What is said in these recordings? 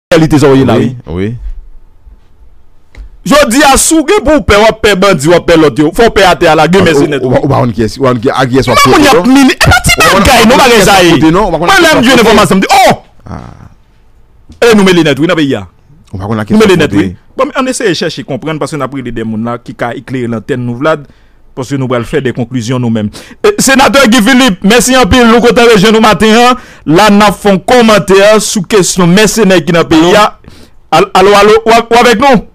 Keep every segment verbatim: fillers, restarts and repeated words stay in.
reyalite sa w ye la, wi. Wi, wi. Jodi a, si w gen pou w pè, w ap pè bandi, w ap pè lòt yo. Fò w pè atè a la, gen mèsenè tou. Ou pa konn kiyès, ou pa konn kiyès w ap pote, non? Moun y ap mini, e pa ti bagay, non, bagay sa ye. Mwen, lè m jwenn enfòmasyon, m di, oh! E nou mele nèt, wi, nan peyi a. Ou pa konn ak kiyès w ap pote. Bon, men ann eseye chèche konprann, paske n ap rele de moun la ki ka eklere lantèn nou, Vlad, paske nou pral fè de konklizyon nou menm. E, Senatè Guy Philippe, mèsi anpil, nou kontan rejwenn ou maten an. La, n ap fè yon kòmantè sou kesyon mèsenè ki nan peyi a. Al-, alo, alo, w ap, w avèk nou?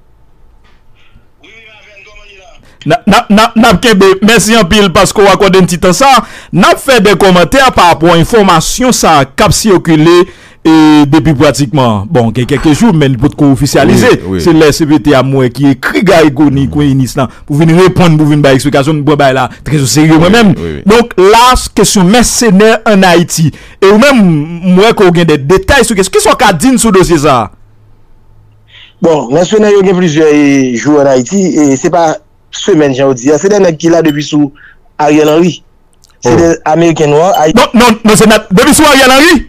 N a, n a, n a, n ap kenbe. Mèsi anpil paske w akòde n ti tan sa. N ap fè de kòmantè pa rapò a enfòmasyon sa a k ap sikile, e, depi pratikman, bon, gen kèk jou, men li potko ofisyalize. Wi, wi. Se lè C P T a m wè ki ekri Garry Conille, premye minis lan, pou vin reponn, pou vin bay eksplikasyon, m pran bagay la trè o serye mwen menm. Wi, wi, wi. Donk, la, kesyon mèsenè ann Ayiti. E ou menm, m wè ke w gen de detay sou kesyon. Kisa w ka di n sou dosye sa a? Bon, mèsenè yo gen plizyè, e, jou ann Ayiti, e se pa semèn, jan w di a. Se de nèg ki la depi sou Ariel Henry. Se de Ameriken nwa. Non, non, non, se nat-, depi sou Ariel Henry?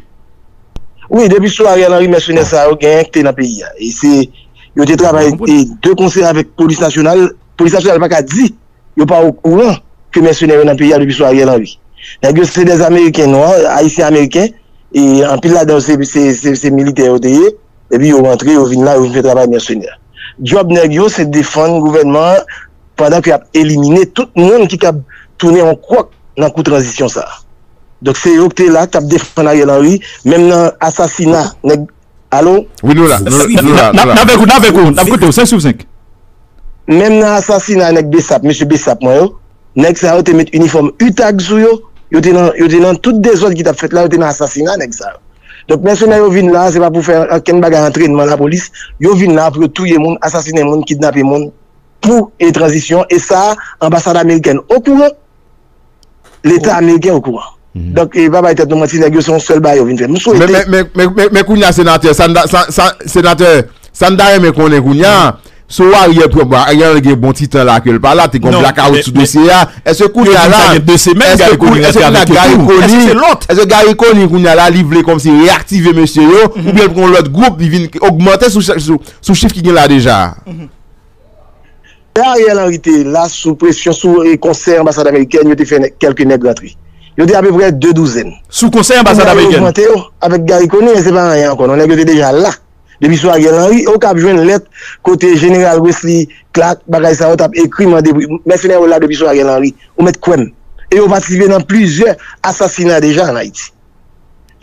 Wi, depi sou Ariel Henry, mèsenè sa yo genyen ki te nan peyi a. E se, yo te travay, e, de konsè avèk polis nasyonal. Polis nasyonal pa ka di yo pa okouran ke mèsenè yo nan peyi a depi sou Ariel Henry. Nèg yo se de Ameriken nwa, Ayisyen Ameriken, e anpil ladan yo se, se, se, se militè yo te ye, epi yo rantre, yo vin la, yo vin fè travay mèsenè. Djòb nèg yo se defann gouvènman an pandan ke y ap elimine tout moun ki kab tounen yon kwòk nan kou tranzisyon sa a. Donk se yo ki te la, k t ap defann Ariel Henry, menm nan asasina nèg Alo? Wi, nou la, nou, nou la, nou la. N avèk ou, n avèk ou, n ap koute w, senk sou senk. Menm nan asasina nèg Besap, mesye Besap mwen yo, nèg sa yo te met inifòm UTAG sou yo, yo te nan, yo te nan tout dezòd ki t ap fèt la, yo te nan asasina nèg sa yo. Donk, mèsenè yo vin la, se pa pou fè okenn bagay antrènman lapolis, yo vin la pou yo touye moun, asasinen moun, kidnape moun, pou e tranzisyon, e sa, anbasad amerikèn okouran, Leta ameriken okouran. Donk, e pa bay tèt nou manti, nèg yo se yon sèl bagay yo vin fè. M swete. Men, men, men, men, men, men kounye a, senatè, sa n ta, sa, sa, senatè, sa n ta renmen konnen kounye a, sou Ariel pran, bon, Ariel gen bon ti tan la ke l pa la, te gen blakawout sou dosye a. Èske kounye a la, èske kou-, èske kounye a Garry Conille, èske Garry Conille kounye a la, li vle kòmsi reyaktive mesye yo, oubyen l pran yon lòt gwoup, li vin ogmante sou, sou, sou chif ki gen la deja a? Lè Ariel Henry te la sou presyon, sou, e, konsèy anbasad amerikèn, yo te fè nè-, kèlke nèg rantre. Yo te apeprè de douzèn. Sou konsèy anbasad amerikèn. Kounye a yo ogmante yo avèk Garry Conille, se pa anyen ankò, non, nèg yo te deja la. Depi sou Ariel Henry, ou kab jwenn lèt kote Jeneral Wesley Clark, bagay sa yo t ap ekri, mande mèsenè yo la depi sou Ariel Henry. Ou mèt kwè m. E yo patisipe nan plizyè asasina deja ann Ayiti.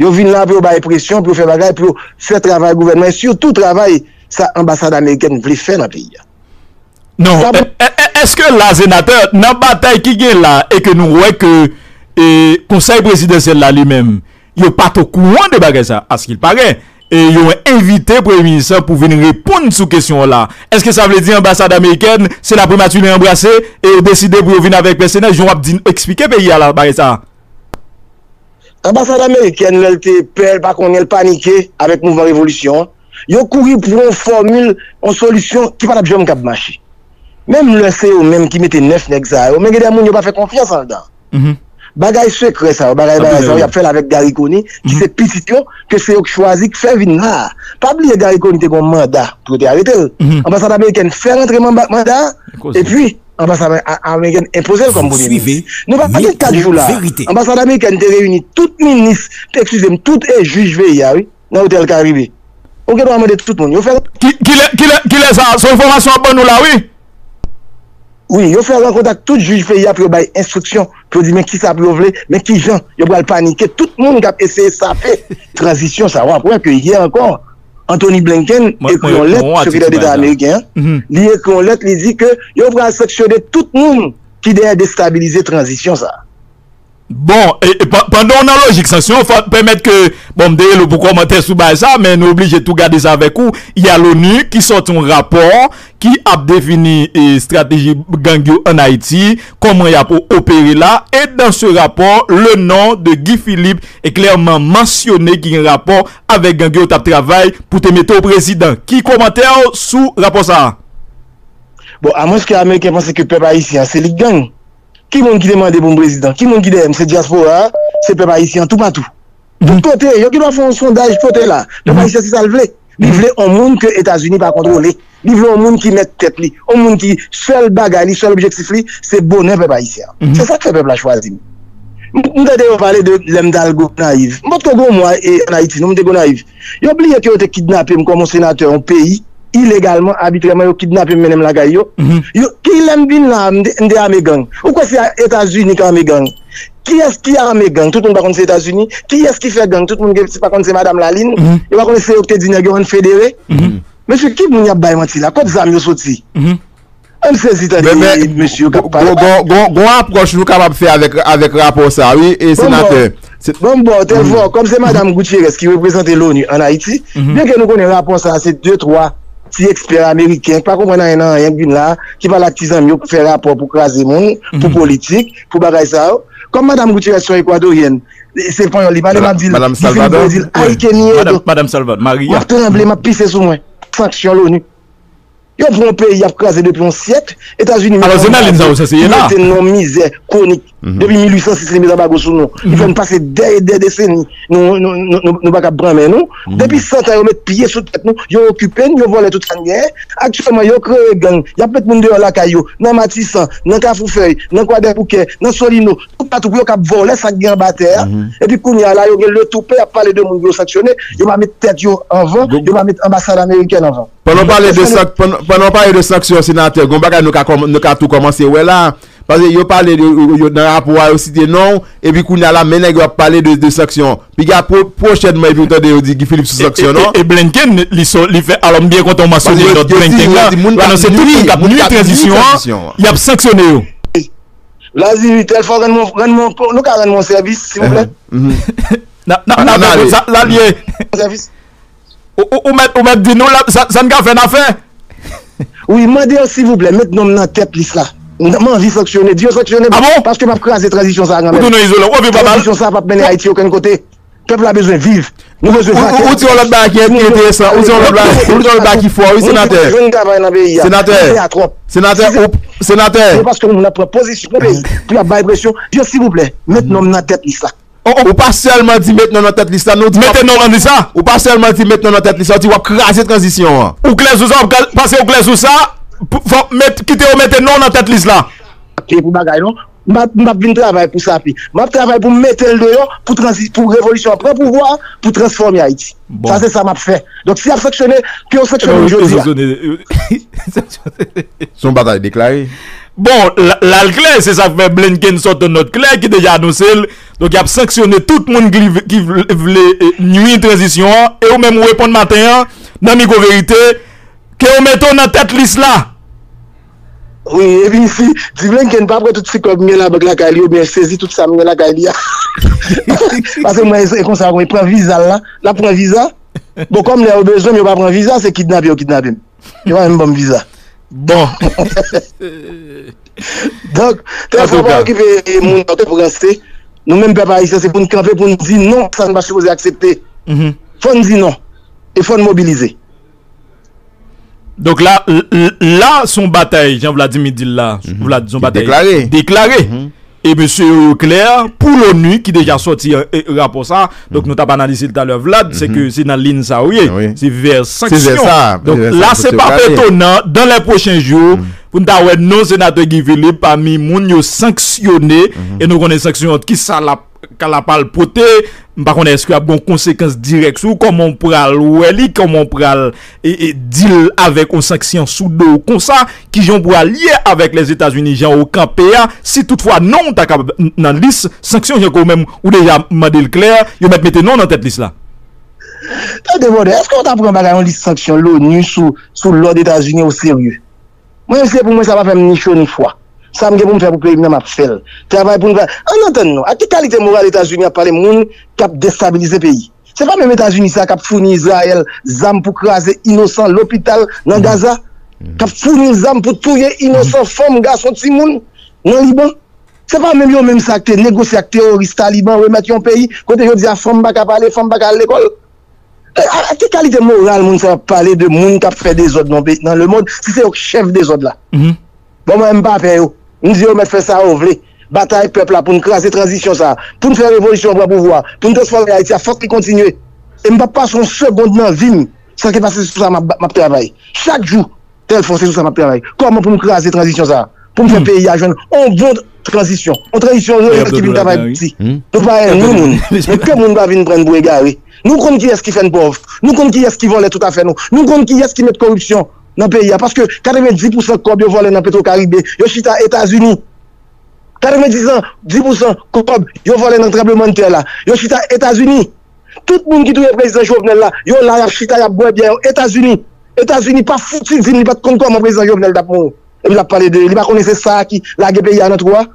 Yo vin la pou yo bay presyon, pou yo fè bagay, pou yo fè travay gouvènman, e sitou travay sa anbasad amerikèn vle fè nan peyi a. Non, èske la, senatè, nan batay ki gen la, e ke nou wè ke, e, konsèy prezidansyèl la li menm, yo pa t okouran de bagay sa, askilpare, e yo envite premye minis lan pou vin reponn sou kesyon an la. Èske sa vle di anbasad amerikèn, se la primati li anbrase, e yo deside pou yo vin avèk mèsenè, jan w ap di, eksplike peyi a la, bagay sa? Anbasad amerikèn, lè l te pè, l pa konnen, l panike avèk mouvman revolisyon an, yo kouri pou yon fòmil, yon solisyon ki pa t ap janm kab mache. Menm lè se yo menm ki mete nèf nèg sa yo, men gen de moun yo pa fè konfyans anndan. Bagay sekrè sa yo, bagay, bagay sa yo, y ap fè l avèk Garry Conille, ki se pitit yo, ke se yo k chwazi, k fè vin la a. Pa bliye Garry Conille te gen yon manda pou yo te arete l. Anbasad amerikèn fè rantre manda, manda a, epi anbasad a-, amerikèn enpoze l kòm premye minis. Nou pa gen kat jou la. Anbasad amerikèn te reyini tout minis, eskize m, tout, e, jij peyi a, wi, nan Otèl Karibe. Ou gen dwa mande tout moun. Yo fè. Ki, kilè, kilè, kilè sa? Se yon enfòmasyon w ap ban nou la, wi. Wi, yo fè rankont ak tout jij peyi a pou yo bay enstriksyon, pou yo di men kisa pou yo vle, men kijan yo pral panike tout moun k ap eseye sape tranzisyon sa. W ap wè ke yè ankò, Anthony Blinken ekri yon lèt, sekretè deta ameriken an, li ekri yon lèt, li di ke yo pral sanksyone tout moun ki dèyè destabilize tranzisyon sa. Bon, e, e, pa-, pandan w nan lojik sanksyon, fò n pèmèt ke, bon, m te rele w pou kòmantè sou bagay sa, men nou oblije tou gade sa avèk ou. Y a l'ONU ki sòti yon rapò ki ap defini, e, estrateji gang yo ann Ayiti, kòman y ap o-, opere la, e dans ce rapport, le nom de Guy Philippe est clairement mentionné, ki gen rapò avèk gang yo t ap travay pou te mete w prezidan. Ki kòmantè w sou rapò sa a? Bon, amwenske Ameriken panse ke pèp ayisyen an se li k gang, ki moun ki te mande pou m prezidan? Ki moun ki dèyè m? Se dyaspora a, se pèp ayisyen an toupatou. Tout kote, yo gen dwa fè yon sondaj kote la. Pèp ayisyen se sa l vle. Li vle yon moun ke Etazini pa kontwole. Li vle yon moun ki mèt tèt li. Yon moun ki sèl bagay li, sèl objektif li, se bonè pèp ayisyen an. Se sa k fè pèp la chwazi m. M m tande yo pale de lè m t al Gonayiv. M potko gen yon mwa e, ann Ayiti, non, m te Gonayiv. Yo bliye ke yo te kidnape m kòm yon senatè yon peyi, ilegalman, abitrèman, yo kidnape m mennen m lakay yo. Yo, ki lè m vin la, m te, m te ame gang. Ou kwè se Etazini k ame gang? Kiyès ki ame gang? Tout moun pa konn se Etazini. Kiyès ki fè gang? Tout moun gen, pa konn se Madanm Lalin. Yo pa konnen se yo ki te di nèg yo ann federe. Mesye, ki moun y ap bay manti la? Kot zam yo soti? M sezi tande mesye yo k ap pale. Gon, gon, gon apwòch nou kapab fè avèk, avèk rapò sa, wi, e senatè. Ban m ba w tèl fò, kòm se Madanm Gutierrez ki reprezante l'ONU ann Ayiti, byen ke nou konnen rapò sa a se de, twa ti ekspè ameriken ki pa konprann anyen nan anyen k vin la, ki pale ak ti zanmi yo pou fè rapò pou kraze moun, pou politik, pou bagay sa yo. Kòm Madanm Gutierrez se yon Ekwadoryèn, se panyòl li pale, m ap di l, li fin Brezil, ay ke miedo. Madanm Salvador, Maria. M ap tranble, m ap pise sou mwen. Sanksyon l'ONU. Yo pran yon peyi y ap kraze depi yon syèk, Etazini mete nou nan mizè kwonik. Depi mil uit san sis, li met anbago sou nou. Li fè n pase dè e dè deseni. Nou, nou, nou, nou, nou pa kab pran men nou. Depi san tan, yo met pye sou tèt nou. Yo okipe n, yo vòlè tout sa n genyen. Aktyèlman, yo kreye gang. Y ap met moun deyò lakay yo. Nan Matisan, nan Kafou Fèy, nan Kwadèboukè, nan Solino. Toupatou pou yo kab vòlè sa k gen anba tè a. Epi kounye a la, yo gen le toupè ap pale de moun yo sanksyone. Yo pa met tèt yo anvan, yo pa met anbasad amerikèn anvan. Pandan w pale de sank-, pandan, pandan w pale de sanksyon, senatè, gon bagay nou ka kòm-, nou ka tou kòmanse wè la. Paske yo pale de, yo, yo, nan rapò a, yo site non w, epi kounye a la, men nèg yo ap pale de, de sanksyon. Piga pwo-, pwochènman, epi w tande yo di Guy Philippe sou sanksyon, non? E, e, e Blinken, li so-, li fè, alò, m byen kontan w mansyone nòt Blinken la. L anonse tout moun k ap nwi tranzisyon an, y ap sanksyone yo. Vladimir, tèl fò, rann mwen, rann mwen, nou ka rann mwen sèvis, silvouplè? N ap, n ap, n ap, sa, sa l ye. Sèvis. Ou, ou, ou mèt, ou mèt di nou la, sa, sa n ka fè, n a fè. Wi, mande yo silvouplè, met non m nan tèt lis la. M, m anvi sanksyone, di yo sanksyone m, paske m ap kraze tranzisyon sa a kanmenm. Ou tounen izolan, ou anvi pa mal. Tranzisyon sa a p ap mennen Ayiti okenn kote. Pèp la bezwen viv. Nou bezwen vakè. Ou, ou, ou di yon lòt bagay ki enteresan, ou di yon lòt bagay, ou di yon lòt bagay ki fò, wi, senatè. Moun ki pa jwenn travay nan peyi a. Senatè, senatè, ou, senatè. Se paske moun ap pran pozisyon nan peyi pou y ap bay presyon. Di yo silvouplè, met non m nan tèt lis la. Ou pa sèlman di met non nan tèt lis la, non, ou di mete non nan lis la. Ou pa sèlman di met non nan tèt lis la, ou di w ap kraze tranzisyon an. Ou klè sou sa, w ap kraze, paske ou klè sou sa, pou, fò met, kite yo mete non nan tèt lis la. Ap peye pou bagay non. M p ap, m p ap vin travay pou sa pi. M ap travay pou m mete l deyò, pou tranzi-, pou revolisyon an pran pouvwa, pou transfòme Ayiti. Sa se sa m ap fè. Donk si y ap sanksyone, ke yo sanksyone m jodi a. Se yon batay deklare. Bon, la, la l klè, se sa k fè Blinken sot yon nòt klè ki deja anonse l. Donk, y ap sanksyone tout moun ki, ki vle, vle, eh, nwi tranzisyon an. E ou menm, ou reponn maten an, nan Mikwo Verite, ke yo mete w nan tèt lis la. Wi, epi si, di Blinken pa pran tout ti kòb m gen labank lakay li, oubyen sezi tout sa m gen lakay li a. Paske mwen, e konsa, mwen pran viza l la, l ap pran viza. Bon, kòm lè yo bezwen m, yo pa pran viza, se kidnape yo kidnape m. Yo pa menm ban m viza. Bon. Donk, tèl fò pa okipe moun yo k ap ranse. Nou menm pèp ayisyen, se pou n kanpe, pou n di non, sa n pa sipoze aksepte. Fò n di non. E fò n mobilize. Donk la, l-, l-, la, se yon batay, jan Vladimir di l la, Vlad, se yon batay deklare. Deklare. E mesye yo, yo klè, pou l'ONU, ki deja sòti, eh, eh, rapò sa, donk nou t ap analize l talè, Vlad, se ke se nan liy sa ou ye, se vè sanksyon. Donk la, se pa etonan, dans les prochains jours, pou n ta wè non senatè Guy Philippe pami moun yo sanksyone, e nou konnen sanksyon an, ki sa l ap, ka l ap al pote, m pa konnen èske ap gon konsekans dirèk sou ou, kòman w pral wè li, kòman w pral, e, e, deal avèk yon sanksyon sou do w konsa, kijan w pral ye avèk Lèzetazini, jan w kanpe a, si toutfwa non w ta ka n-, nan lis sanksyon, jan ke w menm ou deja mande l klè, yo mèt mete non w nan tèt lis la. Tande, brother, èske w ta pran bagay yon lis sanksyon l'ONU sou, sou lòd Etazini o serye? Mwen menm, se pou mwen, sa pa fè m ni cho ni fwa. Sa m gen pou m fè pou peyi m nan, m ap fè l. Travay pou n va, ann antann nou. Ak ki kalite moral Etazini ap pale moun k ap destabilize peyi? Se pa menm Etazini sa k ap founi Izrayèl zam pou kraze inosan lopital nan Gaza? K ap founi l zam pou touye inosan fanm, gason, timoun nan Liban? Se pa menm yo menm sa k te negosye ak teworis Taliban, remèt yon peyi kote jodi a fanm pa ka pale, fanm pa ka al lekòl? E, a, a ki kalite moral moun sa yo ap pale de moun k ap fè dezòd nan peyi, nan lemond, si se yo k chèf dezòd la? Bon, mwen, m pa pè yo. M di yo mèt fè sa yo vle. Batay pèp la pou n kraze tranzisyon sa a. Pou n fè revolisyon an pran pouvwa. Pou n transfòme Ayiti a, fòk li kontinye. E m p ap pase yon segonn nan vi m Sa ki pase, se sou sa m ap, m ap travay. Chak jou, Telfò, se sou sa m ap travay. Kòman pou m kraze tranzisyon sa a? Pou m fè peyi a jwenn yon bon tranzisyon. Yon tranzisyon reyèl ki vin travay pou ti. Nou pa enmi moun. Men ke moun pa vin pran n pou egare. Nou konn kiyès ki fè n pòv. Nou konn kiyès ki vòlè tout afè nou. Nou konn kiyès ki met koripsyon nan peyi a. Paske katrevenndis pousan kòb yo vòlè nan Petwokaribe, yo chita Etazini. Katrevenndis an, dis pousan kòb yo vòlè nan tranblemanntè la, yo chita Etazini. Tout moun ki touye prezidan Jovenel la, yo la, y ap chita, y ap bwè byè yo Etazini. Etazini pa fouti di m li pa t konn kòman prezidan Jovenel t ap mouri. Epi l ap pale de, li pa konnen se sa a ki lage peyi a nan twou a.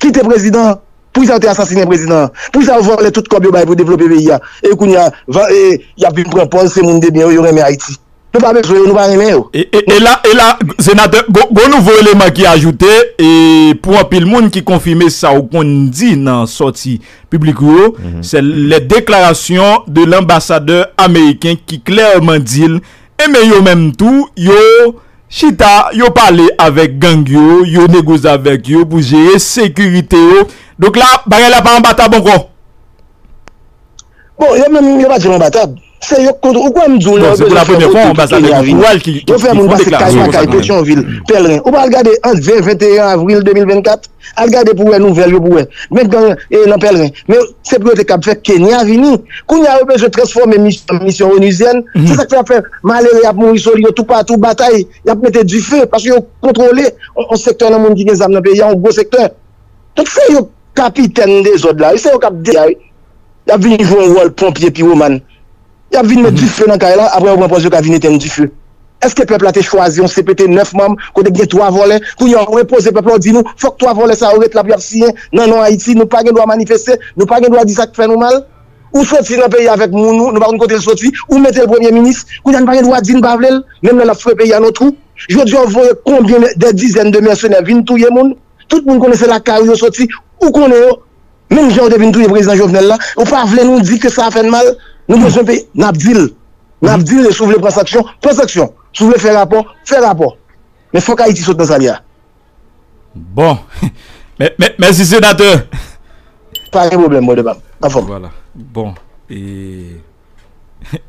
Kite prezidan an. Poukisa yo te asasinen prezidan an? Poukisa yo vòlè tout kòb yo bay pou devlope peyi a? E kounye a, va- e, y ap vin pran pòz se moun de byen yo, yo renmen Ayiti. Nou pa bezwen yo, nou pa renmen yo. E, e, e la, e la, senatè, gwo, gwo nouvo eleman ki ajoute, e pou anpil moun ki konfime sa ou konn di nan sòti piblik ou yo, se les déclarations de l'ambassadeur américain ki klèman di l, enben yo menm tou, yo chita, yo pale avèk gang yo, yo negosye avèk yo pou jere sekirite yo. Donk la, bagay la pa anba tab ankò. Bon, yo menm, yo pa di yo anba tab. Se yo k kontwole. Ou kwè m di w lè yo bezwen fè wout epi Kenya vini? Yo fè moun pase kay pa kay, Petyonvil, Pèlren. Ou pa al gade ant ven, venteyen avril de mil vennkat? Al gade pou wè nouvèl yo pou wè. Men gang e nan Pèlren. Men se pou yo te kab fè Kenya vini. Kounye a yo bezwen transfòme misyon, misyon onuzyèn. Se sa k fè y ap fè malere y ap mouri sou yo toupatou, batay, y ap mete dife, paske yo kontwole yon, yon sektè nan moun ki gen zam nan peyi a, yon gwo sektè. Donk se yo kapitèn dezòd la, wi, se yo k ap de a, wi. Y ap vin jwe yon wòl ponpye piwoman. Y ap vin met dife nan kay la, apre yo pran pòz yo ka vin etenn dife. Èske pèp la te chwazi yon C P T nèf manm, kote gen twa vòlè? Kounye a, ou enpoze pèp la, ou di nou, fòk twa vòlè sa yo ret la pou y ap siyen nan non Ayiti, nou pa gen dwa manifeste, nou pa gen dwa di sa k fè nou mal. Ou soti nan peyi avèk moun ou, nou pa konn kote l soti, ou mete l premye minis, kounye a nou pa gen dwa di n pa vle l, menm lè l ap foure peyi a nan twou. Jodi a, ou voye konbyen de dizèn de mèsenè vin touye moun, tout moun konnen se lakay ou yo soti, ou konnen yo, menm jan yo te vin touye prezidan Jovenel la, ou pa vle nou di ke sa fè n mal, nou bezwen peyi, n ap di l. N ap di l, e si w vle pran sanksyon, pran sanksyon. Si w vle fè rapò, fè rapò. Men fòk Ayiti sot nan sa l ye a. Bon. Mè- mè- Mèsi, senatè. Pa gen pwoblèm, brother Pam. Anfòm. Vwala. Bon. E,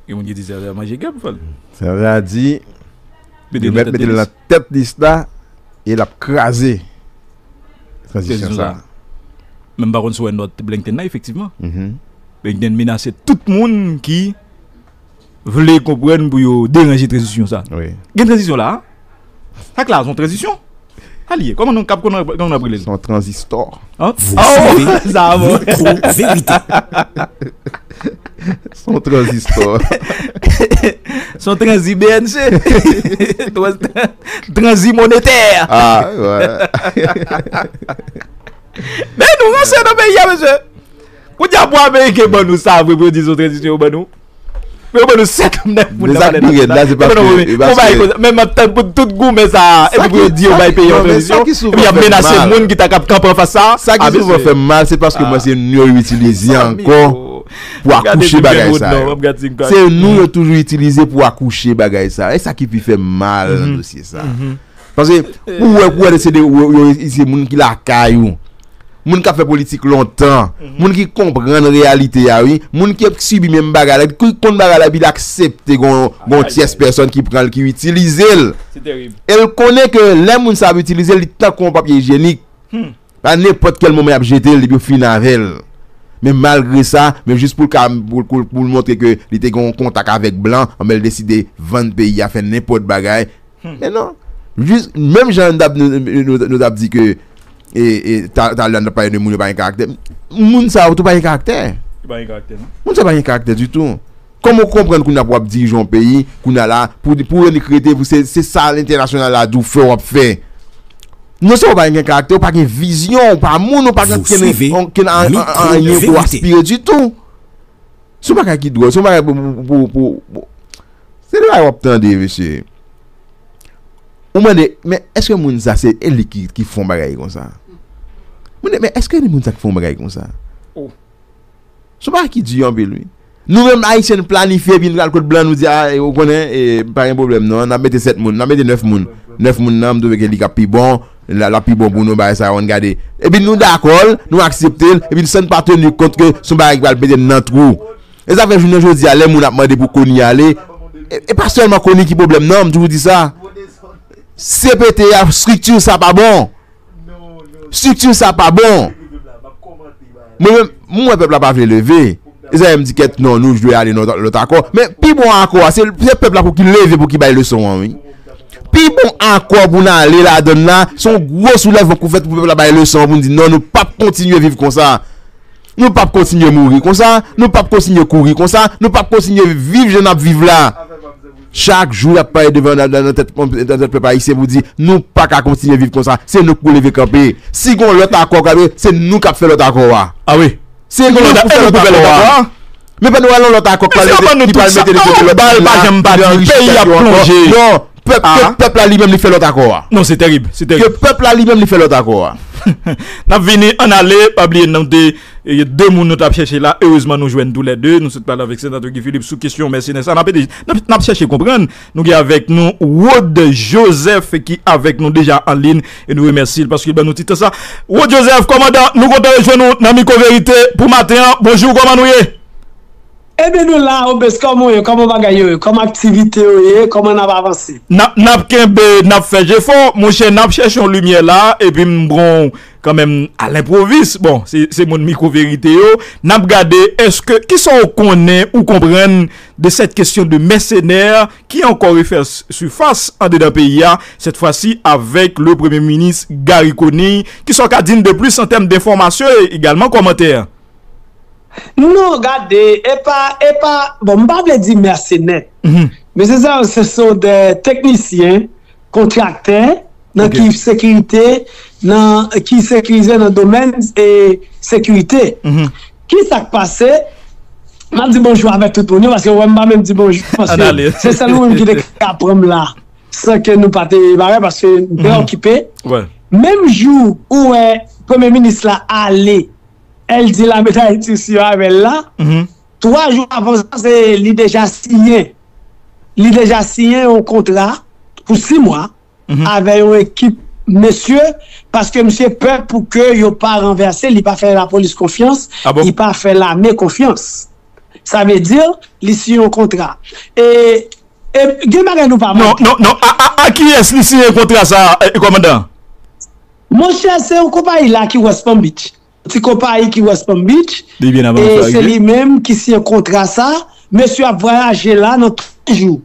gen moun ki di se manje gèp, fò l. Sa vle di, yo mèt mete l nan tèt lis la e l ap kraze tranzisyon sa. Men m pa konn si w wè nòt Blinken nan, efektivman. Blinken menase tout moun ki vle konprann pou yo deranje tranzisyon sa. Gen tranzisyon la, a? Sa k la, se yon tranzisyon? Sa l ye? Kòman nou kap, kòman nou ap rele l? Se yon tranzistò. An? Sa bon. Mikwo verite. Se yon tranzistò. Se yon tranzi B N C. Tranzi monetè. Ah, wè. Men nou ranse nan peyi a, mesye. Kounye a pou Ameriken ban nou sa vre, pou yo di se yon tranzisyon yo ban nou. Pou yo ban nou sèt nèf moun nan Palè Nasyonal. Yo ban nou, e paske, men m ap tann pou tout goumen sa a, epi pou yo di yo bay peyi a yon tranzisyon, epi y ap menase moun ki ta kap kanpe anfas sa a. Sa ki souvan fè m mal, se paske mwen se nou yo itilize ankò pou akouche bagay sa yo. Se nou yo toujou itilize pou akouche bagay sa yo. E sa ki pi fè m mal nan dosye sa a. Paske pou wè, pou wè se de, yo, yo, se moun ki lakay ou. Moun k ap fè politik lontan, moun ki konprann reyalite a, wi, moun ki ap sibi menm bagay la, ki konn bagay la, epi l aksepte gon, gon tyès pèsòn ki pran l, ki itilize l. E l konnen ke lè moun sa ap itilize l, li tankou yon papye ijyenik. Pa nenpòt kèl moman y ap jete l, epi yo fin avè l. Men malgre sa, men jis pou l ka, pou, pou, pou l montre ke li te gen yon kontak avèk blan, anben l deside vann peyi a, fè nenpòt bagay, Men non. Jis, menm jan n t ap, nou, nou, nou, nou t ap di ke, e, e, ta, talè a n t ap pale de moun yo pa gen karaktè. Moun sa yo tou pa gen karaktè. Yo pa gen karaktè, non. Moun sa yo pa gen karaktè ditou. Kòman w konprann kounye a pou w ap dirije yon peyi, kounye a la, pou, pou yo nik rete, pou se, se sa entènasyonal la di w fè, w ap fè. Non sèlman w pa gen karaktè, w pa gen vizyon, w pa moun, w pa gen ankenn, ankenn, an, an, anyen pou w aspire ditou. Se yon bagay ki dwòl, se yon bagay pou, pou, pou, pou, pou, se de bagay w ap tande, mesye. Ou mande, men èske moun sa se e li ki, ki fè yon bagay konsa? Moun di, men èske li moun sa ki fè yon bagay konsa? Oh. Se yon bagay ki di anpil, wi. Nou menm Ayisyen, n planifye, epi n pral kot blan, nou di, a, ou konnen, e, pa gen pwoblèm, non, n ap mete sèt moun, n ap mete nèf moun. Nèf moun nan, m twouve ke li k ap pi bon, l ap pi bon pou nou, bagay sa yo, ann gade. Epi nou dakò l, nou aksepte l, epi san n pa teni kont ke se yon bagay ki pral mete n nan twou. E sa fè jounen jodi a, lè moun ap mande pou Conille ale, E, e pa sèlman Conille ki pwoblèm nan, m toujou di sa. C P T a, estrikti sa pa bon. Estrikti sa pa bon. Mwen menm, m wè pèp la pa vle leve. E sa m di kèt non, nou dwe ale nan lòt akò. Men pi bon akò a, se, se pèp la pou ki leve pou ki bay leson an, wi. Pi bon akò pou n ale ladann la, se yon gwo soulèvman pou fèt pou pèp la bay leson an, pou n di non, nou p ap kontinye viv konsa. Nou p ap kontinye mouri konsa, nou p ap kontinye kouri konsa, nou p ap kontinye viv jan n ap viv la. Chak jou y ap pale devan nan, nan, nan tèt, nan tèt pèp ayisyen pou di nou pa ka kontinye viv konsa, se nou k pou leve kanpe. Si gon lòt akò k ap, se nou k ap fè lòt akò a. A wi. Se nou k pou fè lòt akò a. Men pa nou al nan lòt akò k pral mete, ki pral mete li kote lòt bal pa janm pati, peyi ap plonje. Non, pèp, ke pèp la li menm li fè lòt akò a. Non, se tèrib, se tèrib. Ke pèp la li menm li fè lòt akò a. N ap vini, ann ale, pa bliye nou te, e, de moun nou t ap chèche la, erezman nou jwenn toulède. Nou sot pale avèk Senatè Guy Philippe sou kesyon mèsenè sa. N ap ede, n ap, n ap chèche konprann. Nou gen avèk nou Rod Joseph ki avèk nou deja an liy e nou remèsye l paske l ban nou ti tan sa. Rod Joseph, kòmandan, nou kontan rejwenn ou nan Mikwo Verite pou maten an. Bonjou, kòman nou ye? Ebyen, nou la, Obes, kòman w ye? Kòman bagay yo ye? Kòman aktivite yo ye? Kòman n ap avanse? N ap, n ap kenbe, n ap fè jefò. Monchè, n ap chèche yon limyè la, epi m pran w kanmenm a lenpwovis. Bon, se, se moun Mikwo Verite yo. N ap gade, èske, kisa w konnen ou konprann de cette question de mercenaires qui encore refait s- surface andedan peyi a, cette fois-ci avec le Premye Minis Garry Conille? Kisa w ka di n de plis an tèm denfòmasyon e egalman kòmantè? Non, gade, e pa, e pa, bon, m pa vle di mèsenè. Mhm. Men se sa, se son de teknisyen, kontraktè, nan Ok. ki sekirite, nan ki sekirize nan domèn e sekirite. Mhm. Ki sa k pase? M ap di bonjou avèk tout moun yo, paske wè m pa menm di bonjou, paske Ann ale. se sèl ou menm ki te ka pran m la, san ke nou pa te pare, paske m te Mhm. okipe. Wè. Menm jou ou wè Premye Minis la ale, el di lame Dayiti si yo avè l la, Mhm. twa jou avan sa, se li deja siyen. Li deja siyen yon kontra pou sis mwa Mhm. avè yon ekip mesye, paske misye pè pou ke yo pa ranvèse, li pa fè lapolis konfyans, Ah bon? li pa fè lame konfyans. Sa vle di, li siyen yon kontra. E, e gen bagay nou pa Non, mande. non, non. A, a, a kiyès li siyen kontra sa, e, kòmandan? Monchè, se yon konpayi la ki West Palm Beach. Ti konpayi ki West Palm Beach. Li byen avan E se li menm ki siyen kontra sa. Mesye ap vwayaje la nan twa jou.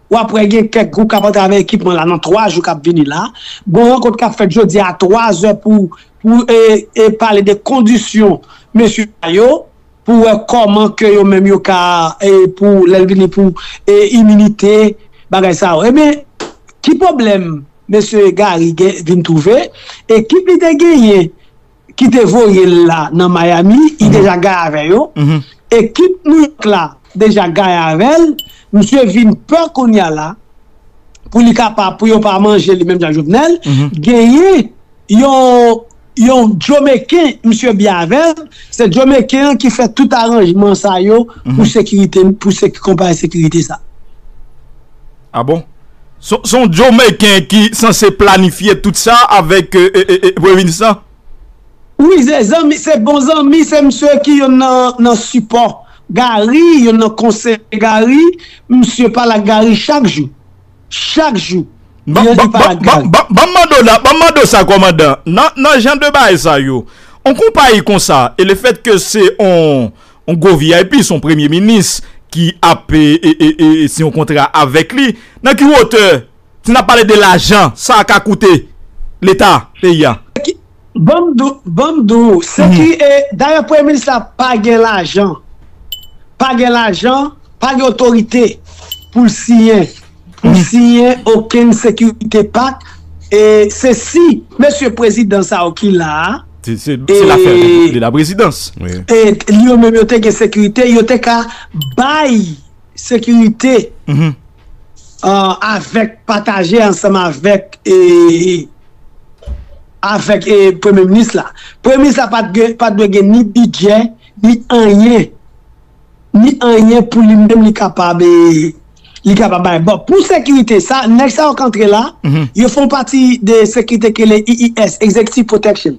W ap wè gen kèk gwoup k ap antre avèk ekipman la nan twa jou k ap vini la. Gon rankont k ap fèt jodi a twa zè pou, pou e, e pale de kondisyon mesye sa yo, pou wè kòman ke yo menm yo ka, e pou lè l vini pou e iminite, bagay sa yo. Ebyen, ki pwoblèm mesye Gary gen, vin twouve? Ekip li te genyen ki te voye l la nan Miami, li Mhm. deja gaye avè yo. Mhm. Ekip New York la deja gaye avè l. Misye vin pè kounye a la pou li kapab, pou yo pa manje li menm jan Jovenel. Mhm. Genyen yon, yon Jamaican, misye byen avè l. Se Jamaican an ki fè tout aranjman sa yo pou Mhm. sekirite, pou sek- konpayi sekirite sa. Ah bon? Se se yon Jamaican ki sanse planifye tout sa avèk e, e, e, e, Premye Minis la? Wi, se zanmi, se bon zanmi, se misye ki youn nan, nan sipò Gary, youn nan konseye Gary, misye pale ak Gary chak jou. Chak jou. Ban Li, li ban- pale ban- ak ban- Gary. ban- ban m mande w la, ban m mande w sa, kòmandan. Nan, nan jan de bagay sa yo, yon konpayi konsa, e le fèt ke se yon, yon gwo V I P, se yon premye minis ki ap, e, e, e, e, siyen yon kontra avèk li, nan ki wotè, si n ap pale de lajan, sa ka koute Leta, peyi a? Ki- Ban m di w, ban m di w, se Mhm. ki, e, dayè, premye minis la pa gen lajan. Pa gen lajan, pa gen otorite pou l siyen, pou l Mhm. siyen okenn sekirite pak. E se si mesye prezidan sa yo ki la a, Se, se, e, se lafè de, de la prezidans. Wi. E li yo menm yo te gen sekirite, yo te ka bay sekirite Mhm. euh, avèk, pataje ansanm avèk, e, avèk, e, premye minis la. Premye minis la pa t gen, pa t dwe gen ni bidjè, ni anyen, ni anyen pou li menm li kapab, e, li kapab bay. Bon, pou sekirite sa, nèg sa yo k antre la, Mhm. yo fè yon pati de sekirite ki rele E E S, Executive Protection.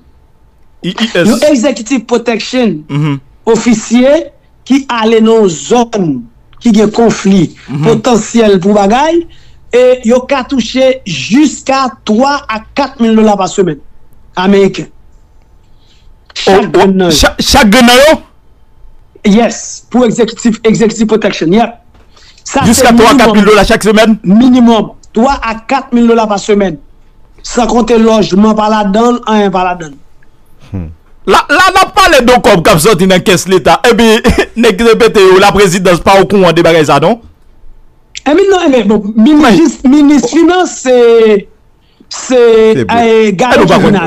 E E S. Yon Executive Protection Mhm. ofisye ki ale nan yon zòn ki gen konfli potansyèl pou bagay, e yo ka touche jiska twa a kat mil dola pa semèn ameriken. Chak grenn nan yo. Chak grenn nan yo? Yes, pou executive, executive protection, yep. Sa se minimum. Jiska twa a kat mil dola chak semèn? Minimum. Twa a kat mil dola pa semèn. San konte lojman pa ladan l, anyen pa ladan l. La, la n ap pale de yon kòb k ap sòti nan kès leta. Epi, nèg repete yo, laprezidans pa okouran de bagay sa, non? Epi non, epi bon, minis, minis finans, se, se, eh, Garry Conille.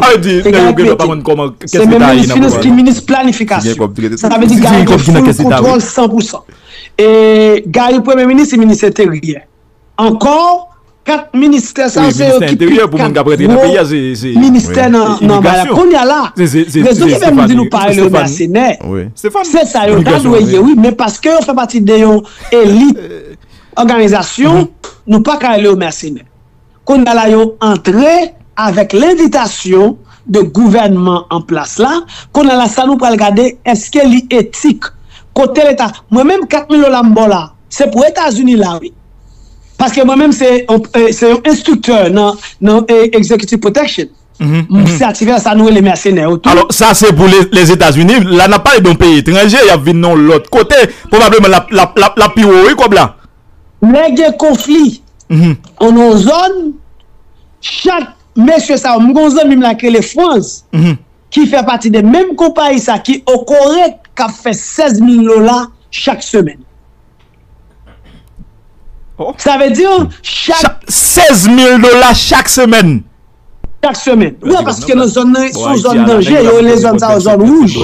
Se menm minis finans ki minis planifikasyon. Sa vle di Garry gen full kontwòl san pou san. E Garry premye minis, se minis enteryè. Ankò, kat ministè sa yo, se yo ki pi kat gwo ministè nan, nan bagay la. Kounye a la, rezon ki fè m di nou pa rele yo mèsenè, se sa yo ta dwe ye, wi, men paske yo fè pati de yon elit òganizasyon, nou pa ka rele yo mèsenè. Kounye a la, yo antre avèk lenvitasyon de gouvènman an plas la. Kounye a la, sa nou pral gade, èske li etik? Kote Leta? Mwen menm, kat mil dola m ba w la, se pou Etazini la, wi. Paske mwen menm, se yon, eh, se yon enstriktè nan, nan, eh, Executive Protection. M se ativè sa nou rele mèsenè yo tou. Alò, sa se pou le, Lèzetazini. La, n ap pale de yon peyi etranje, y ap vin nan yon lòt kote. Pwobableman, l ap, l ap, l ap, l ap pi wo, wi, kòb la. Lè gen konfli nan yon zòn, chak mesye sa yo, m gen yon zanmi m la ki rele Franz, ki fè pati de menm konpayi sa ki Okore, k ap fè sèz mil dola chak semèn. Sa vle di, chak sèz mil dola chak semèn. Chak semèn. Wi, paske nan zòn nan, se yon zòn danje, yo rele zòn sa yo zòn wouj.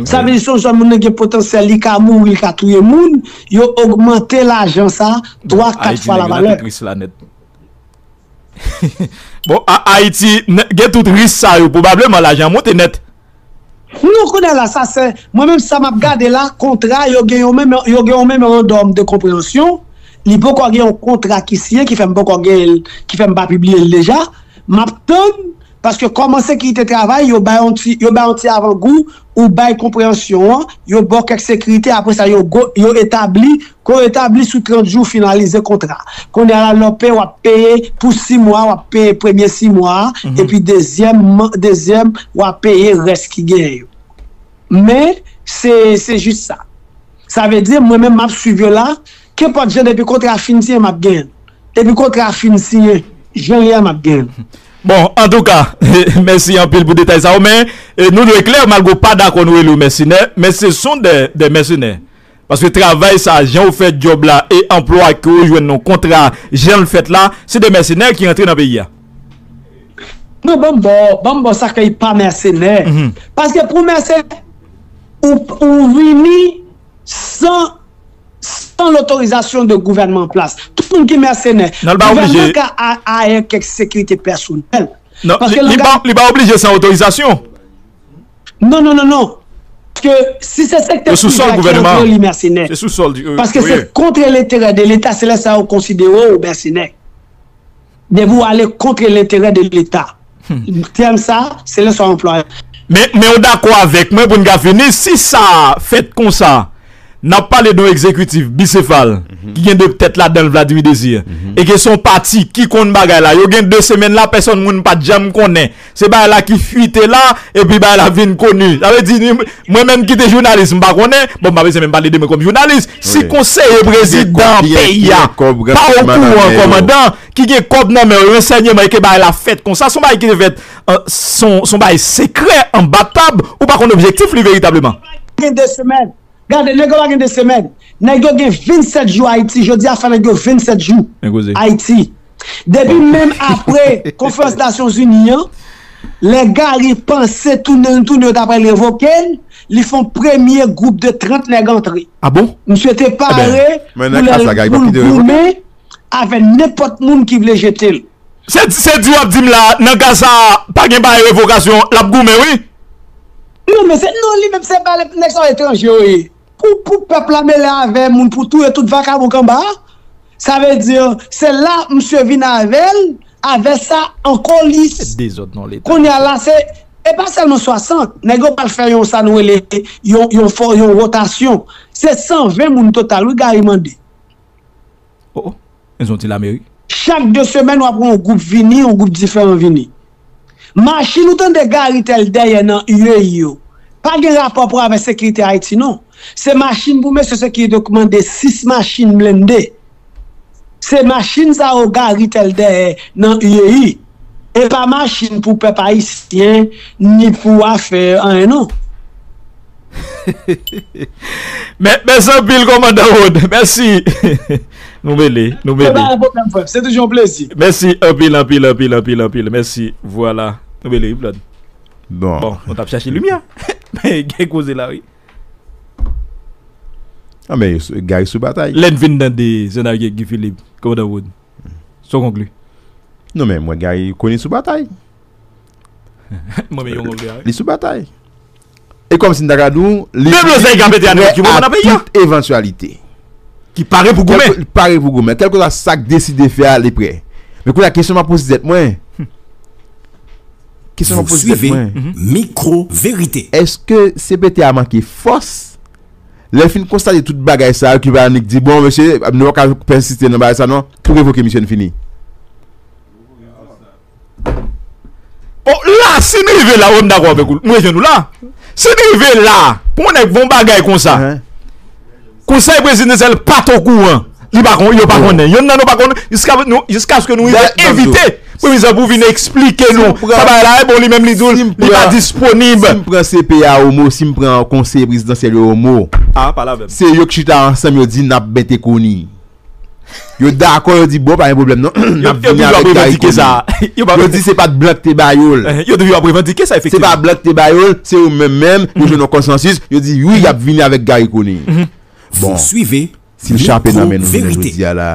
Sa vle di, se yon zòn moun nan gen potansyèl, li ka mouri, li ka touye moun, yo ogmante lajan sa twa, kat fwa lavalè. Bon, Ayiti gen tout risk sa yo, pwobableman lajan an monte nèt. Non, kounye a la, sa se, mwen menm sa m ap gade la, kontra, yo gen yon menm, yo gen yon memorandòm de konpreyansyon, li poko gen yon kontra ki siyen, ki fè m poko gen l, ki fè m pa pibliye l deja. M ap tann, paske kòman sekirite travay, yo bay yon ti, yo bay yon ti avangou, ou bay konpreyansyon an, yo ba w kèk sekirite, apre sa, yo go, yo etabli, ke w etabli sou trant jou, finalize kontra. Kounye a la, lè w peye, w ap peye pou sis mwa, w ap peye premye sis mwa a, epi dezyèm, dezyèm, w ap peye rès ki genyen yo. Men, se, se jis sa. Sa vle di, mwen menm, m ap swiv yo la, kenpòt jan, depi kontra a fin siyen, m ap genyen l. Depi kontra a fin siyen, jan l ye a, m ap genyen l. Bon, antouka, mèsi anpil pou detay sa yo, men, eh, nou dwe klè, malgre w pa dakò nou rele w mèsenè, men ce sont des, des mercenaires. Paske travay sa, jan w fè djòb la e anplwa ke w jwenn nan kontra, jan l fèt la, se de mèsenè ki rantre nan peyi a. Non, ban m ba w, ban m ba w sa k rele pa mèsenè. Paske pou mèsenè, ou, ou vini san, san lotorizasyon de gouvènman an plas. Tout moun ki mèsenè, gouvènman ka a, aye kèk sekirite pèsonèl. Non, li, li pa, li pa oblije san otorizasyon. Non, non, non, non. Paske si se sektè prive a ki antre, li mèsenè. Se sou sòl, wi. Paske se kont lenterè de Leta, se lè sa yo konsidere w mèsenè. Depi w ale kont lenterè de Leta. Tèm sa, se lè sa w anplwaye. Men, men w dakò avèk mwen pou n ka fini, si sa fèt konsa, n ap pale de yon egzekitif bisefal, ki gen de tèt ladan l, Vladimir Désir, e ke se yon pati ki konn bagay la. Yo gen de semèn la, pèsòn moun pa t janm konnen. Se bagay la ki fite la, epi bagay la vin koni. Sa vle di, ni, mwen menm ki te jounalis, m pa konnen. Bon, m pa bezwen menm pale de mwen kòm jounalis. Si konseye prezidan peyi a pa okouran, kòmandan, ki gen kòb nan men yo, ransèyman, e ke bagay la fèt konsa, se yon bagay ki te fèt, eh, se yon, se yon bagay sekrè, anba tab, ou pa konn objektif li veritableman. Gen de semèn. Gade, nèg yo pa gen de semèn. Nèg yo gen vennsèt jou Ayiti. Jodi a fè nèg yo vennsèt jou Ayiti. Depi menm apre konferans Nasyonzini an, lè Gary panse tounen l tounen, yo ta pral revoke l, li fè yon premye gwoup de trant nèg antre. Ah bon? Misye te pare pou lè l, pou l goumen avè nenpòt moun ki vle jete l. Se, se di w ap di m la, nan ka sa a, pa gen bagay revokasyon, l ap goumen, wi. Non, men se, non, li menm se pa nèg sa yo etranje yo ye. Pou, pou pèp la mele avè moun, pou touye tout vakabon k anba a. Sa vle di, se la misye vin avè l, avè sa an kolis. Dezòd nan Leta. Kounye a la, se, e pa sèlman swasant, nèg yo pral fè yon, sa nou rele, yon, yon fò, yon wotasyon. Se san ven moun total, wi, Gary mande. Oh, oh. Men se yon ti lame, wi. Chak de semèn, w ap wè yon gwoup vini, yon gwoup diferan vini. Machin ou tande Gary Tèl dèyè nan U E I yo, pa gen rapò pou avè sekirite Ayiti, non. Se machin pou mesye sekirite yo ki mande sis machin blende. Se machin sa yo Gary Tèl dèyè nan U E I. E pa machin pou pèp ayisyen, ni pou afè, anyen, non. Mèsi anpil, kòmandan Rod. Mèsi. Nou mele, nou mele. Se pa yon pwoblèm, frè. Se toujou yon plezi. Mèsi anpil, anpil, anpil, anpil, anpil. Mèsi. Vwala. Nou mele, wi, Blòd. Bon. Bon, nou t ap chache limyè. Men gen koze la, wi. Ah, men Gary sou batay. Lè n vin tande Senatè Guy Philippe, kòmandan Rod. Sa w konkli? Non, men mwen, Gary Conille sou batay. Mwen, men yon konkli a. Li sou batay. E kòm si n ta ka di w, li prè a tout evantyalite. Ki pare pou goumen. Pare pou goumen. Kèlkeswa sa k deside fè a, li prè. Men kounye a, kesyon m ap poze tèt mwen. Kesyon m ap poze tèt mwen. Mikro verite. Èske C P T a manke fòs? Lè l fin konstate tout bagay sa yo, ki pa annik di, bon, mesye, nou pa ka pèsiste nan bagay sa non, tou revoke misye, n fini. Bon, la, si n rive la, wi, m dakò avèk ou. Mwen jwenn ou la. Si n rive la, pou yon nèg fè yon bagay konsa, Konsèy prezidansyèl pa t okouran. Li pa kon, yo pa konnen. Yonn nan nou pa konnen. Jiska nou, jiskaske nou rive envite Premye Minis pou vin eksplike nou sa bagay la, bon, li menm li di w li pa disponib. Si m pran C P A o mo, si m pran konsèy prezidansyèl yo o mo, se yo k chita ansanm, yo di n ap mete Conille. Yo dakò, yo di bon, pa gen pwoblèm non, n ap vini avèk Gary Conille. Yo di se pa t blan k te ba yo l. Yo toujou ap revandike sa, efektivman. Se pa blan k te ba yo l, se yo menm menm, yo jwenn yon konsansis, yo di wi, y ap vini avèk Gary Conille. Bon. Si l chape nan men nou jounen jodi a la.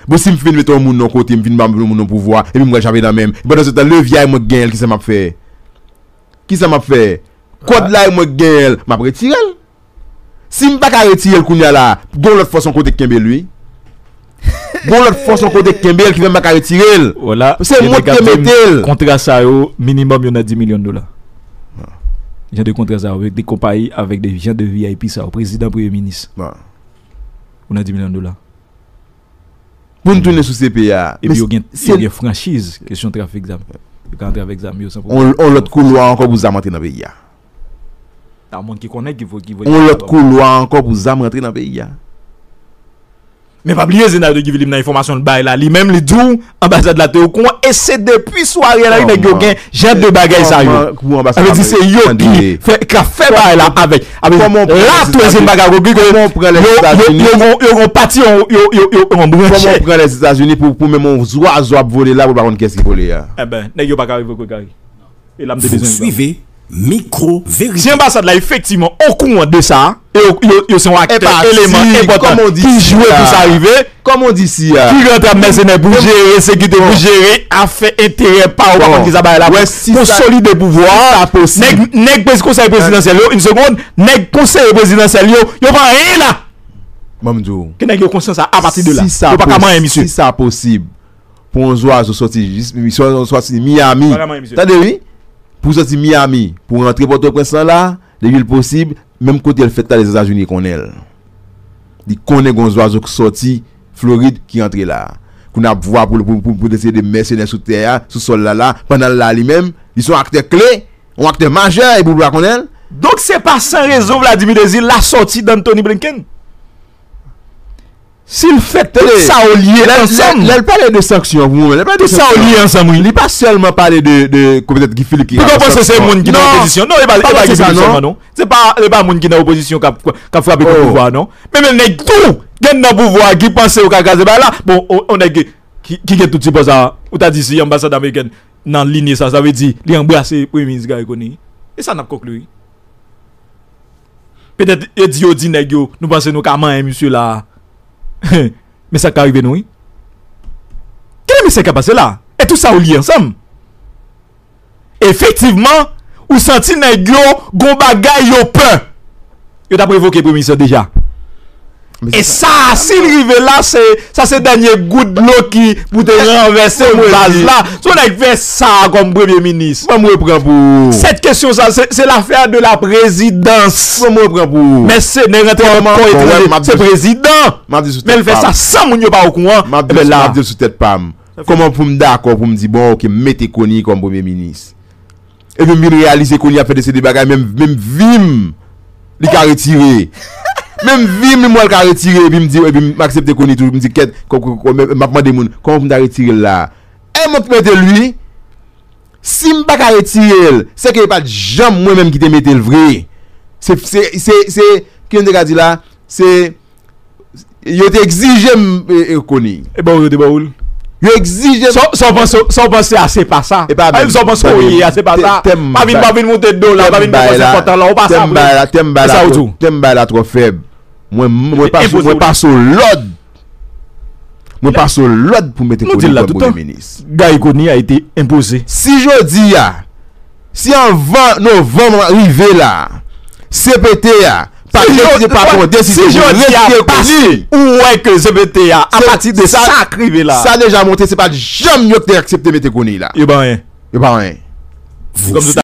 Bon, si m fin met yon moun nan kote, m fin ba yon moun nan pouvwa, epi m pral chape nan men m. Pandan se tan, levye a e mwen k genyen l, kisa m ap fè? Kisa m ap fè? Kòd la e mwen k genyen l, m ap retire l. Si m pa ka retire l kounye a la, gon lòt fòs yon kote k kenbe l, wi. Gon lòt fòs yon kote k kenbe l ki fè m pa ka retire l. Se mwen k te mete l. Kontra sa yo, minimòm yo nan dis milyon dola. Jan de kontra sa yo, avèk de konpayi, avèk de jan de V I P sa yo, prezidan, premye minis. Ou nan dis milyon dola. Pou n tounen sou C P A. Epi yo gen, yo gen franchiz, kesyon trafik zam. Yo ka antre avèk zam yo san pwoblèm. On, on lòt koulwa ankò pou zam antre nan peyi a. A moun ki konnen ki vo, ki vo. On lòt koulwa ankò pou zam rantre nan peyi a. Men pa bliye, Zenaldo Guy Philippe nan enfòmasyon l bay la, li menm li di w anbasad la te okouran, e se depi sware a la wi nèg yo gen jan de bagay sa yo. Sa vle di se yo ki fè, k ap fè bagay la avèk. Sa vle di la tou se bagay yo, yo, yo, yo gon pati, yo, yo, yo, yo gon branche. Kòman w pran Lèzetazini pou, pou menm yon zwazo ap vole la, pou l pa konn kiyès ki vole a? Enben, nèg yo pa ka revoke Gary. E la m te bezwen egzanp. Mikro verite. Si anbasad la efektivman okouran de sa, e yo, yo, yo se yon aktè, eleman enpòtan ki jwe pou sa rive, ki rantre ak mèsenè pou jere sekirite, pou jere afè enterè pa yo, pa konn kisa bagay la, pou konsolide pouvwa a, nèg, nèg konsèy prezidansyèl yo, une seconde, nèg konseye prezidansyèl yo, yo pa anyen la. Ban m di w. Ke nèg yo konsyans a, apati de la, yo pa ka manyen misye. Si sa posib, pou yon zwazo sòti jis, sòti Miami. Tande wi. Pou sòti Miami, pou rantre Pòtoprens lan la, depi l posib, menm kote l fèt la, Lèzetazini konnen l. Li konnen gon zwazo k sòti Florid ki rantre la. Kounye a ap vwa pou, pou, pou, pou deside mèsenè sou tè a, sou sòl la la, pandan l la li menm, li se yon aktè kle, yon aktè majè, epi w pa konnen l. Donk se pa san rezon Vladimir Désir la sòti Antony Blinken. Si l fè tout sa yo lye ansanm. Lè l pale de sanksyon pou mwen, lè l pale de sanksyon, tout sa yo lye ansanm, wi. Li pa sèlman pale de, de, de petèt Guy Philippe ki ka fè sanksyon. Non, e pa, e pa Guy Philippe sèlman, non. Se pa, e pa moun ki nan opozisyon k ap, k ap frape kont pouvwa a, non. Men, men nèg tou, gen nan pouvwa a ki panse yo ka kraze bagay la. Bon, on, on nèg ki, ki gen tout sipò sa, ou ta di si anbasad amerikèn nan linye sa, sa vle di li anbrase Premye Minis Garry Conille. E sa n ap konkli, wi. Petèt yo di, yo di nèg yo, nou panse nou ka manyen misye la. Men sa k ka rive nou, wi. Kilè mesaj ka pase la? E tout sa yo lye ansanm. Efektivman, ou santi nèg yo gon bagay yo pè. Yo t ap revoke premye minis lan deja. E sa, si l rive la, se sa se dènye gout dlo ki pou te ranvèse baz la. Si yon nèg fè sa kòm premye minis. Ban m repran pou ou. Sèt kesyon sa, se se l'affaire de la présidence. Ban m repran pou ou. Men se nèg rantre nan kò etranje, se prezidan. Men l fè sa san moun yo pa okouran. Ebyen la. M ap di sou tèt pa m. Kòman pou m dakò pou m di, bon, oke, m mete Conille kòm premye minis? Epi m vin reyalize Conille ap fè de seri de bagay, menm, menm vi m, li ka retire. Menm vi m, m wè l ka retire, epi m di, epi m aksepte Conille toujou, m di, kèt, m ap mande moun, kòman pou m ta retire l la? E mwen k mete l, wi. Si m pa ka retire l, se ke e pa t janm mwen menm ki te mete l vre. Se, se, se, se, ki m te ka di la? Se, yo te egzije m, e, e, Conille. E ba w, yo te ba w l. Yo egzije m. Sa w panse, sa w panse a, se pa sa. E pa menm. Sa w panse w ye a, se pa sa. Pa vin, pa vin monte do la, pa vin fè senpòtan la, ou pa sa vre. Tèm bay la, tèm bay la twò fèb. Mwen, mwen pa sou, mwen pa sou lòd. Mwen pa sou lòd pou mete Conille kòm premye minis. Guy Conille a été imposé. Si jodi a, si anvan novanm rive la, C P T a pa deside pa pran desizyon pou retire Conille. Ou wè ke C P T a, apati de sa k rive la. Sa deja montre se pa t janm yo ki te aksepte mete Conille la. Yo pa anyen. Yo pa anyen. Kòm tout